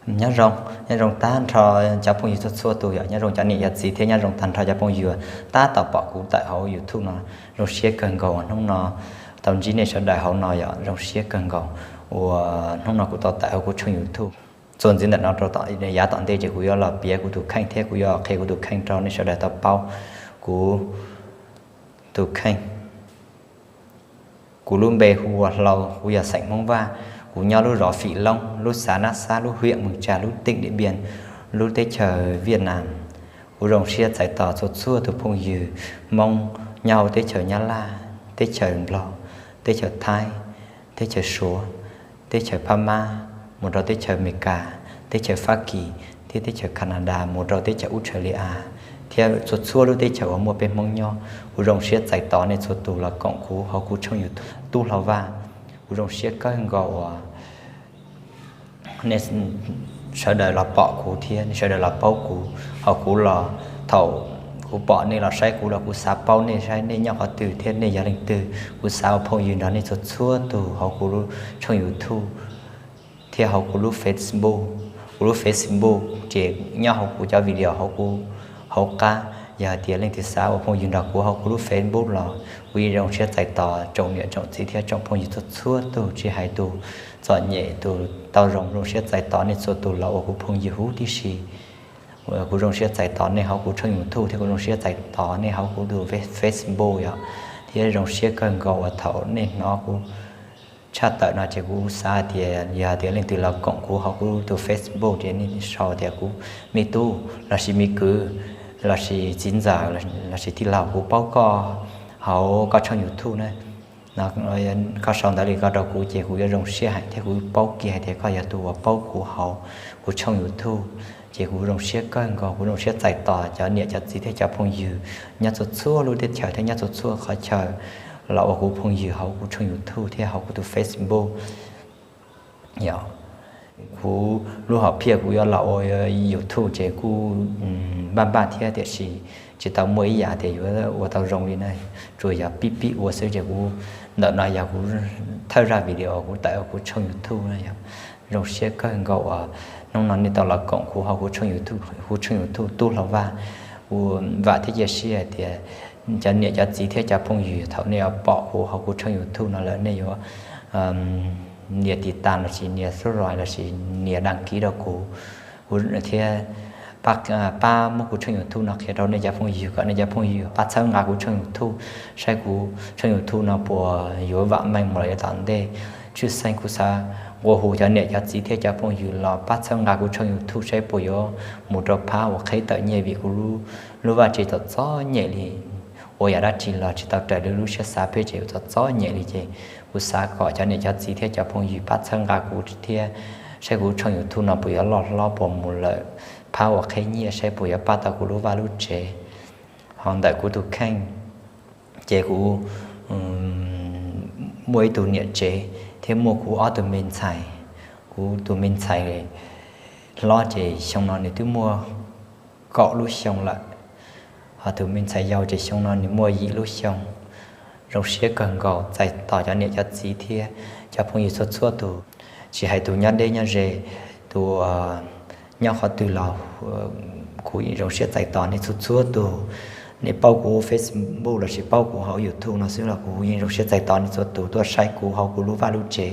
Nyob zoo, nyob zoo tag nrho cov phooj ywg txhua txhua tus yom, nyob zoo cov niam cov txiv thiab nyob zoo tag nrho cov phooj ywg tab tom pom kuv tawm hauv YouTube no. Zoo siab kawg nkaus uas hnub no tau ntsib nej sawv daws hauv no yom, zoo siab kawg nkaus uas hnub no kuv tau tawm hauv kuv tshooj YouTube. Txuas ntxiv ntawm no rau tom yav tom ntej ces kuv yuav los piav kuv tus kheej thiab kuv yuav qhia kuv tus kheej rau nej sawv daws tau paub. Kuv tus kheej, kuv lub npe hu ua Hlau, kuv yog xeem Hmoob Vaj, kuv nyob lub zos Fim Loob, lub xav Nab Xab, lub hiam Mws Tsag, lub teem Diam Npiam, lub teb chaws Viaj Nam. Kuv zoo siab txais tos txhua txhua tus phooj ywg Hmoob nyob hauv teb chaws Nyab Laj, teb chaws Nplog, teb chaws Thaib, teb chaws Suav, teb chaws Phab Mab, mus rau teb chaws Amelikas, teb chaws Fab Kis, thiab teb chaws Kanadas, mus rau teb chaws Australia, thiab txhua txhua lub teb chaws uas muaj peb Hmoob nyob. Kuv zoo siab txais tos nej txhua tus los koom kuv hauv kuv tshooj YouTube Tub Hlau Vaj. Kuv zoo siab kawg nkaus uas nej sawv daws los pom kuv thiab nej sawv daws los paub kuv. Hauv kuv los thaum kuv pom nej los saib kuv los kuv xav paub nej saib nej nyob qhov twg thiab nej yog leej twg. Kuv xav ua phooj ywg nrog nej txhua txhua tus hauv kuv lub tshooj YouTube thiab hauv kuv lub Facebook. Kuv lub Facebook ces nyob hauv kuv cov video hauv kuv hauv qab. Yog hais tias leej twg xav ua phooj ywg nrog kuv hauv kuv lub Facebook los kuv yeej zoo siab txais tos tsoom niam tsoom txiv thiab tsoom phooj ywg txhua txhua tus, tsis hais tus txom nyem tus tau zoo, zoo siab txais tos nej txhua tus los ua kuv phooj ywg huv tib si. Kuv zoo siab txais tos nej hauv kuv tshooj YouTube thiab kuv zoo siab txais tos nej hauv kuv tus Facebook yom. Thiab zoo siab kawg nkaus uas thaum nej hnov kuv tshaj tawm no ces kuv xav hais tias yog tias leej twg los koom kuv hauv kuv tus Facebook ces nej sau tias kuv me tub lossis me kwv lossis txiv ntxawm lossis tij laug, kuv paub koj hauv koj tshooj YouTube na. Koj sau ntawv li ko rau kuv ces kuv yuav zoo siab heev thiab kuv paub kiag hais tias koj yog tus uas paub kuv hauv kuv tshooj YouTube. Ces kuv zoo siab kawg nkaus, kuv zoo siab txais tos cov niam cov txiv thiab cov phooj ywg nyob txhua txhua lub teb chaws thiab nyob txhua txhua qhov chaw los ua kuv phooj ywg hauv kuv tshooj YouTube thiab hauv kuv tus Facebook. Yog kuv lub hom phiaj kuv yuav los ua YouTube ces kuj npaj npaj thiab tiam sis tsis tau muaj ib yam tias yuav ua tau zoo li na, tsuas yog pib pib ua xwb ces kuv ntawm no yog kuv thawj zaj video kuv tawm kuv tshooj YouTube na yog. Zoo siab kawg nkaus uas hnub no nej tau los koom kuv hauv kuv tshooj YouTube, kuv tshooj YouTube Tub Hlau Vaj. Kuv vam thiab cia siab hais tias cov niam cov txiv thiab cov phooj ywg thaum nej pom kuv hauv kuv tshooj YouTube no lawm nej yuav nias tiv tas lossis nias subscribe lossis nias đăng ký rau kuv, kuv thiab pab muab kuv tshooj YouTube no qhia rau nej cov phooj ywg kom nej cov phooj ywg pab txhawb nqa kuv tshooj YouTube, saib kuv tshooj YouTube no puas yuav vam meej mus lawm yav tom ntej. Tshwj xeeb kuv xav nqua hu cov niam cov txiv thiab cov phooj ywg los pab txhawb nqa kuv tshooj YouTube saib puas yuav mus rau phab uas qheb tawm nyiaj vim kuv lub vaj tsev txom txom nyem li, ua yam dab tsi los tsis tau raws li lub siab xav, peb tsev txom txom nyem li ces kuv xav kom cov niam cov txiv thiab cov phooj ywg pab txhawb nqa kuv thiab saib kuv tshooj YouTube no puas yuav loj hlob puas mus lawm phab uas qheb nyiaj saib puas yuav pab tau kuv lub vaj lub tsev. Ho ntawm kuv tus kheej ces kuv muaj ib tug niam tsev thiab muaj kuv ob tug me ntxhais. Kuv tus me ntxhais hlob ces xyoo no nws twb muaj kaum lub xyoo lawm, ho tus me ntxhais yau ces xyoo no nws muaj yim lub xyoo. Zoo siab kawg nkaus txais tos cov niam cov txiv thiab cov phooj ywg txhua txhua tus, tsis hais tus nyob deb nyob ze, tus nyob qhov twg los kuv yeej zoo siab txais tos nej txhua txhua tus. Nej paub kuv Facebook lossis paub kuv hauv YouTube no xwb los kuv yeej zoo siab txais tos nej txhua tus tuaj saib kuv hauv kuv lub vaj lub tsev.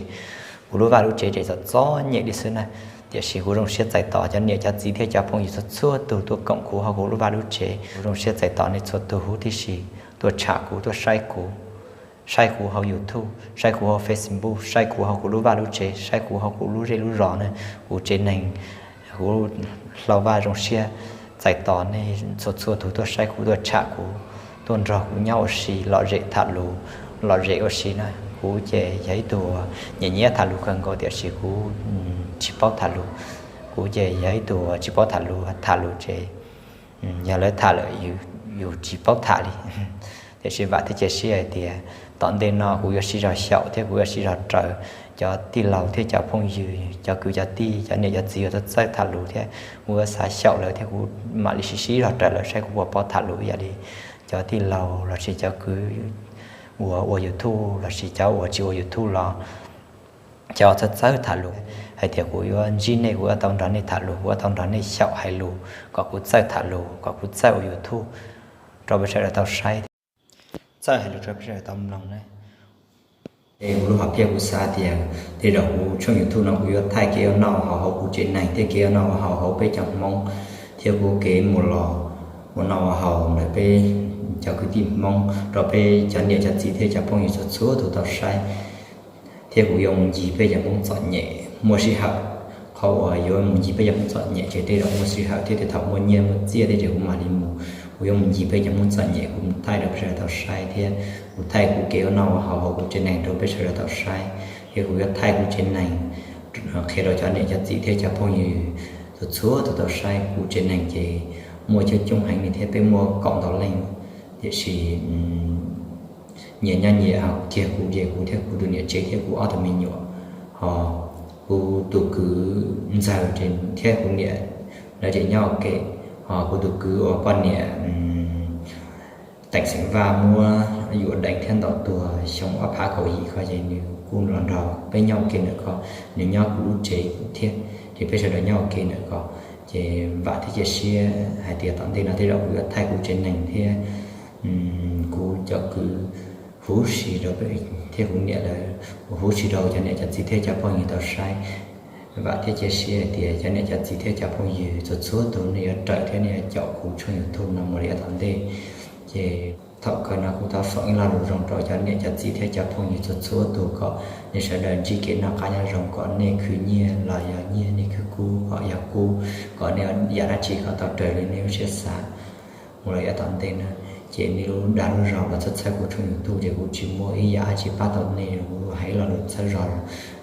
Kuv lub vaj lub tsev ces txom txom nyem li xwb na, tiam sis kuv zoo siab txais tos cov niam cov txiv thiab cov phooj ywg txhua txhua tus tuaj koom kuv hauv kuv lub vaj lub tsev. Kuv zoo siab txais tos nej txhua tus huv tib si tuaj tsham kuv, tuaj saib kuv, saib kuv hauv YouTube, saib kuv hauv Facebook, saib kuv hauv kuv lub vaj lub tsev, saib kuv hauv kuv lub zej lub zos na. Kuv tsev neeg, kuv Hlau Vaj zoo siab txais tos nej txhua txhua tus tuaj saib kuv, tuaj tsham kuv, tuaj nrog kuv nyob ua si, lom zem tham lus, lom zem ua si na. Kuv ces yog ib tug nyiam nyiam tham lus kawg nkaus tiam sis kuv tsis paub tham lus. Kuv ces yog ib tug tsis paub tham lus, tham lus ces yog lawv tham lawm yus tsis paub tham li. Tiam sis vam thiab cia siab hais tias tom ntej no kuv yuav sib zog xyaum thiab kuv yuav sib zog raws cov tij laug thiab cov phooj ywg, cov kwv cov tij, cov niam cov txiv uas txawj tham lus thiab kuv yuav xav xyaum lawv thiab kuv mam li sib sib zog raws lawv saib kuv puas paub tham lus ib yam li cov tij laug lossis cov kwv uas ua YouTube lossis cov uas tsis ua YouTube los cov txawj txawj tham lus. hais tias kuv yuav ntsib nej, kuv yuav tau nrog nej tham lus, kuv yuav tau nrog nej xyaum hais lus, kom kuv txawj tham lus, kom kuv txawj ua YouTube rau peb sawv daws tau saib thiab txawj hais lus rau peb sawv daws tau mloog na. Es kuv lub hom phiaj kuv xav tias tej zaum kuv tshooj YouTube no kuv yuav thaij kev ua noj ua haus hauv kuv tsev neeg thiab kev ua noj ua haus hauv peb cov Hmoob, thiab kuv kev mus los ua noj ua haus ntawm peb cov kwv tij Hmoob rau peb cov niam cov txiv thiab cov phooj ywg txhua txhua tus tau saib. Thiab kuv yuav mus ncig peb cov Hmoob txom nyem, muaj sij hawm. Qhov uas yuav mus ncig peb cov Hmoob txom nyem ces tej zaum muaj sij hawm thiab tej thaum muaj nyiaj muaj txiaj thiab ces kuv mam li mus. Kuv yuav mus ncig peb cov Hmoob txom nyem, kuv mus thaij rau peb sawv daws tau saib thiab kuv thaij kuv kev ua noj ua haus hauv kuv tsev neeg rau peb sawv daws tau saib. Thiab kuv yuav thaij kuv tsev neeg qhia rau cov niam cov txiv thiab cov phooj ywg txhua txhua tus tau saib. Kuv tsev neeg ces muaj coob coob heev li thiab peb muaj kaum ntau leej, tiam sis nyias nyob nyias, kiag kuv ces kuv thiab kuv tus niam tsev thiab kuv ob tug me nyuam, ho kuv tus kwv ntxawg thiab kuv niam lawv ces nyob ua ke, ho kuv tus kwv uas poj niam teem xeem vaj muab yuam deev thiab ntaus tuag xyoo ob phav kaum yim ko ces nws kuj los nrog peb nyob ua ke ntawm ko, nws nyob kuv lub tsev thiab, ces peb sawv daws nyob ua ke ntawm ko. Ces vam thiab cia siab hais tias tom ntej no tej zaum kuv yuav thaij kuv tsev neeg thiab kuv cov kwv huv si rau, thiab kuv niam lawv huv si rau cov niam cov txiv thiab cov phooj ywg tau saib. Vam thiab cia siab hais tias cov niam cov txiv thiab cov phooj ywg txhua txhua tus nej yuav raws thiab nej yuav caum kuv tshooj YouTube no mus li yav tom ntej. Ces thaum kawg no kuv thov foom ib lo lus zoo rau cov niam cov txiv thiab cov phooj ywg txhua txhua tus kom nej sawv daws ntsib kev noj qab nyob zoo, kom nej khwv nyiaj los yog nyiaj, nej khwv kub kom yog kub, kom nej yam dab tsi kom tau raws li nej lub siab xav mus li yav tom ntej na. Ces nej lub dag lub zog los txhawb txhawb kuv tshooj YouTube ces kuv tsis muaj ib yam dab tsi pab tau nej, kuv hais ib lo lus txhawb zog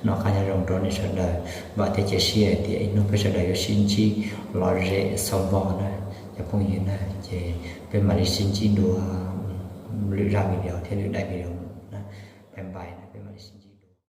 noj qab nyob zoo rau nej sawv daws. Vam thiab cia siab hais tias ib hnub peb sawv daws yuav sib ntsib lom zem xaus npo na cov phooj ywg na. Ces peb mam li sib ntsib dua lwm zaj video thiab lwm daim video na. Bye bye na, peb mam li sib ntsib.